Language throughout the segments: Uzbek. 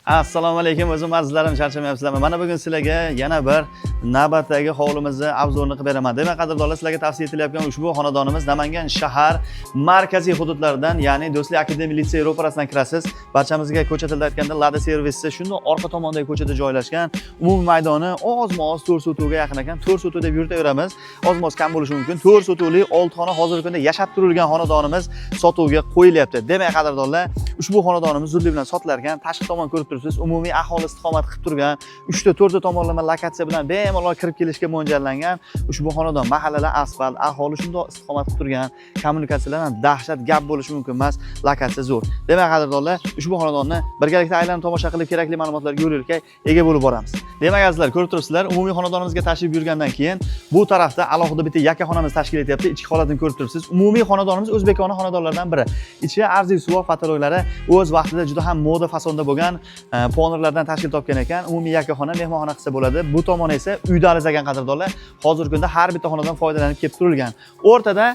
Assalomu alaykum, o'zim azizlarim, charchamayapsizlarmi? Mana bugun sizlarga yana bir navbatdagi hovlimizni обзор ini qilib beraman. Demak, qadrdonlar, sizlarga tavsiya etilayotgan ushbu xonadonimiz Namangan shahar markaziy hududlaridan, ya'ni Do'stlik akademiya litsey ro'parasidan kirasiz. Barchamizga ko'cha tilida aytganda Lada servisi shundoq orqa tomondagi ko'chada joylashgan. Umumiy maydoni ozma-oz 4 sotixga yaqin ekan. 4 sotix deb yuritaveramiz. Ozma-oz kam bo'lishi mumkin. 4 sotixli 6 xona hozirgi kunda yashab turilgan xonadonimiz sotuvga qo'yilyapti. Demak, qadrdonlar, ushbu xonadonimiz zudlik bilan sotilar ekan. Tashqi tomon ko'rib turibsiz, umumiy aholi istiqomat qilib turgan, 3 ta 4 ta tomonlama lokatsiya bilan bemalol kirib kelishga mo'ljallangan ushbu xonadon. Mahallalar asfalt, aholi shundoq istiqomat qilib turgan, kommunikatsiyalar ham dahshat, gap bo'lishi mumkin emas, lokatsiya zo'r. Demak, qadrdonlar, ushbu xonadonni birgalikda aylanib tomosha qilib, kerakli ma'lumotlarga yo'l yo'lakay ega bo'lib boramiz. Demak, azizlar, ko'rib turibsizlar, umumiy xonadonimizga tashrif buyurgandan keyin bu tarafda alohida bitta yakka xonamiz tashkil etyapti. Ichki holatini ko'rib turibsiz. Umumiy xonadonimiz o'zbekona xonadonlardan biri. Ichi arziy suvoq, potoloklari o'z vaqtida juda ham moda fasonda bo'lgan ponirlardan tashkil topgan ekan. Umumiy yakka xona mehmonxona qilsa bo'ladi. Bu tomoni esa uy dahliz ekan, qadrdonlar. Hozirgi kunda har bitta xonadan foydalanib kelib turilgan. O'rtada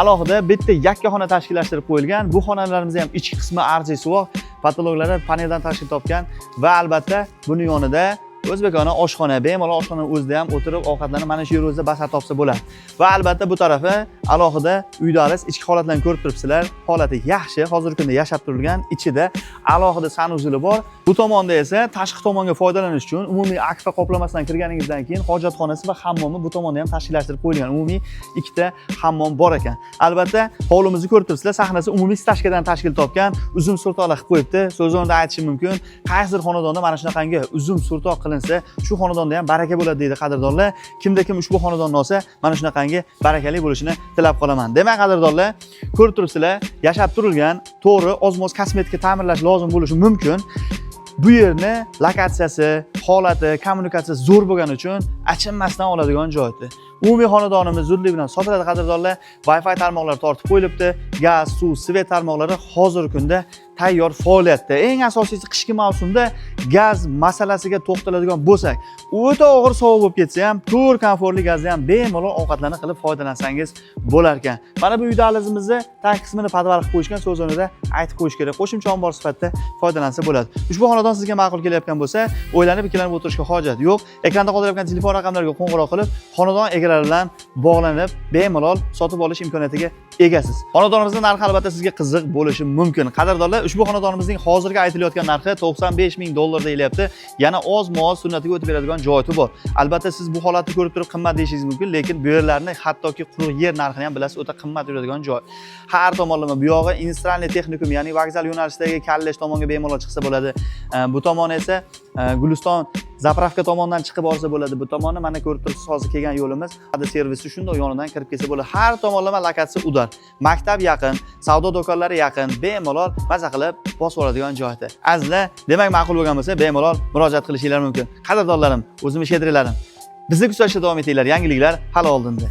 alohida bitta yakka xona tashkillashtirib qo'yilgan. Bu xonalarimizni ham ichki qismi arziy suvoq, potoloklari paneldan tashkil topgan va albatta buni yonida o'zbekona oshxona, bemalol oshxona o'zida ham o'tirib ovqatlanib, mana shu yer o'zida basar topsa bo'ladi. Va albatta bu tarafi alohida uy dahliz, ichki holatlarni ko'rib turibsizlar. Holati yaxshi, hozirgi kunda yashab turilgan, ichida alohida санузел i bor. Bu tomonda esa tashqi tomonga foydalanish uchun umumiy akfa qoplamasidan kirganingizdan keyin hojatxonasi va hammomi bu tomonda ham tashkillashtirib qo'yilgan. Umumiy ikkita hammom bor ekan. Albatta, hovlimizni ko'rib turibsizlar, sahnasi umumiy стяжка dan tashkil topgan, uzum surtoqlar qilib qo'yibdi. So'z o'rnida aytishim mumkin, qaysidir xonadonda mana shunaqangi uzum surtoq qilinsa, shu xonadonda ham baraka bo'ladi deydi, qadrdonlar. Kimda kim ushbu xonadonni olsa, mana shunaqangi barakali bo'lishini tilab qolaman. Demak, qadrdonlar, ko'rib turibsizlar, yashab turilgan, to'g'ri, ozmoz kosmetika ta'mirlash lozim bo'lishi mumkin. Bu yerni lokatsiyasi, holati, kommunikatsiyasi zo'r bo'lgani uchun achinmasdan oladigan joydi. Umumiy xonadonimiz zudlik bilan sotiladi, qadrdonlar. Wi-Fi tarmoqlari tortib qo'yilibdi. Gaz, suv, свет tarmoqlari hozirgi kunda tayyor faoliyatda. Eng asosiysi, qishki mavsumda gaz masalasiga to'xtaladigan bo'lsak, o'ta og'ir sovuq bo'lib ketsa ham, to'rt komfortli gazda ham bemalol ovqatlarni qilib foydalansangiz bo'lar ekan. Mana bu uy dahlizimizni tag qismini podval qilib qo'yishgan, so'z o'rnida aytib qo'yish kerak. Qo'shimcha ombor sifatida foydalansa bo'ladi. Ushbu xonadon sizga ma'qul kelayotgan bo'lsa, o'ylanib ikkilanib o'tirishga hojat yo'q. Ekranda qoldirayotgan telefon raqamlariga qo'ng'iroq qilib, xonadon egalari bilan bog'lanib, bemalol sotib olish imkoniyatiga egasiz. Xonadonimizning narxi albatta sizga qiziq bo'lishi mumkin. Qadrdonlar, ushbu xonadonimizning hozirgi aytilayotgan narxi 95 ming dollar deyilyapti. Yana oz-moz sunnatiga o'tib beradigan joyi bor. Albatta siz bu holatni ko'rib turib qimmat deyishingiz mumkin, lekin bu yerlarni hattoki quruq yer narxini ham bilasiz, o'ta qimmat yuradigan joy. Har tomonlama bu yog'i индустриальный texnikum, ya'ni vokzal yo'nalishidagi kollej tomonga bemalol chiqsa bo'ladi. Bu tomoni esa Guliston заправка tomondan chiqib olsa bo'ladi. Bu tomoni mana ko'rib turibsiz, hozir kelgan yo'limiz. Hadi servisi shundoq yonidan kirib kelsa bo'ladi. Har tomonlama lokatsiya удар. Maktab yaqin, savdo do'konlari yaqin, bemalol maza qilib bosib oladigan joyda. Azizlar, demak, ma'qul bo'lgan bo'lsa, bemalol murojaat qilishinglar mumkin. Qadrdonlarim, o'zimni shedrilarim. Bizni kuzatishda davom etinglar. Yangiliklar hali oldinda.